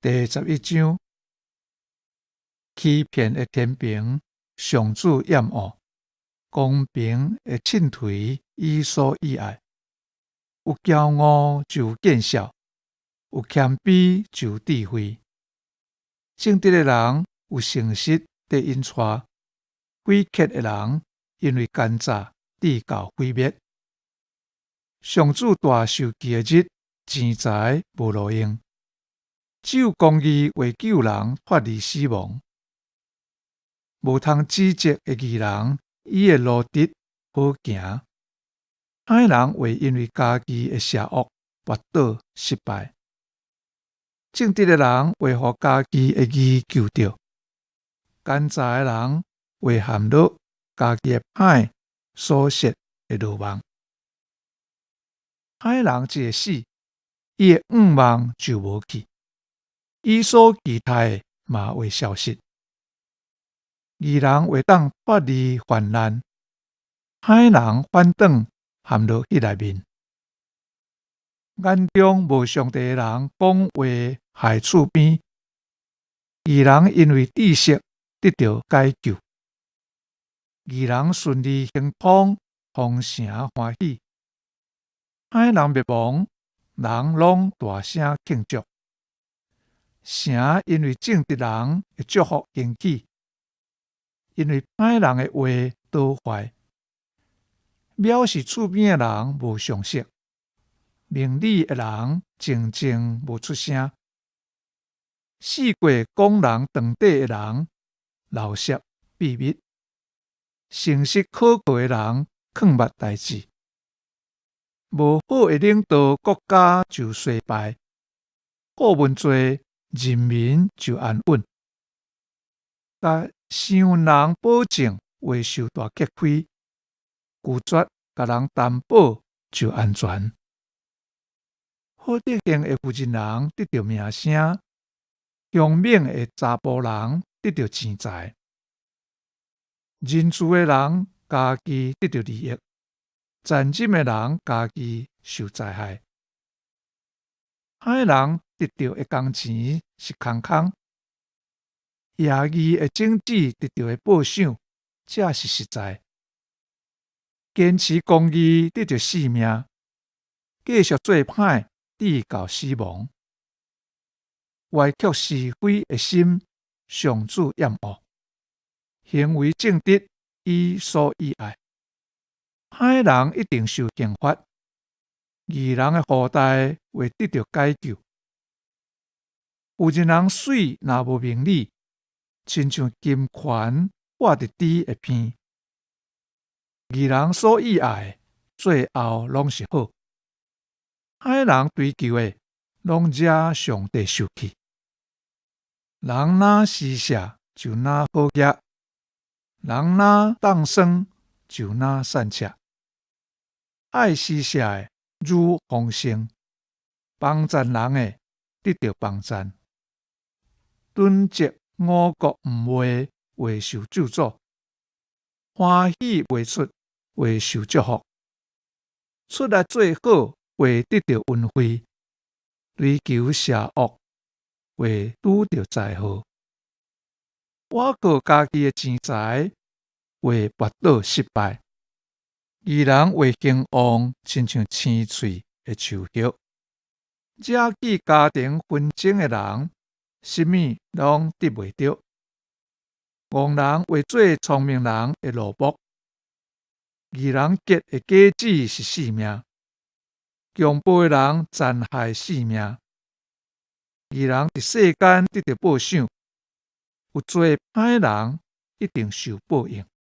第11章，欺騙的天平，上主厭惡；公平的秤槌，伊所喜愛。有驕傲就有見笑，有謙卑就有智慧。正直的人有誠實綴𪜶帶，詭譎的人因為奸詐致到毀滅。上主大受氣的日，錢財無路用。只有公義會救人脫離死亡。無通指責的義人，伊的路直好行。歹人會因為家己的邪惡跋倒失敗。正直的人會予家己的義救著，奸詐的人會陷落家己的歹所設的羅網。歹人一下死，伊的願望就無去，伊所期待的嘛會消失。義人會當脫離患難，歹人反轉陷落彼內面。眼中無上帝的人講話害厝邊，義人因為知識得著解救，義人順利亨通，豐城歡喜。歹人滅亡，人攏大聲慶祝。城因為正直人的祝福興起，因為歹人的話倒壞。藐視厝邊的人無常識，明理的人靜靜無出聲。四過講人長短的人，漏泄秘密；誠實可靠的人，囥密代誌。無好的領導，國家就衰敗；顧問濟，人民就安穩。共傷人保證會受大吃虧，拒絕共人擔保就安全。好德行的負責人得著名聲，兇猛的查埔人得著錢財。仁慈的人家己得著利益，殘忍的人家己受災害。歹人得著的工錢是空空，邪義的種子得著的報賞，才是實在。堅持公義得著性命，繼續做歹致到死亡。歪曲是非的心，上主厭惡；行為正直，伊所喜愛。歹人一定受刑罰，義人的後代會得著解救。有一人媠若無明理，親像金環掛佇豬的鼻。義人所喜愛的，最後攏是好。歹人追求的，攏惹上帝受氣。人若施捨，就若好額；人若當生，就若散赤。愛施捨的，愈豐盛；幫贊人的，得著幫贊。囤積五穀毋賣，會受咒詛；歡喜賣出，會受祝福。出力做好，會得著恩惠；追求邪惡，會拄著災禍。倚靠家己的錢財，會跋倒失敗。義人會興旺，親像青翠的樹葉。惹起家庭紛爭的人，啥物攏得袂著。戇人會做聰明人的奴僕。義人結的果子是性命，強暴的人殘害性命。義人佇世間得著報賞，有做歹人一定受報應。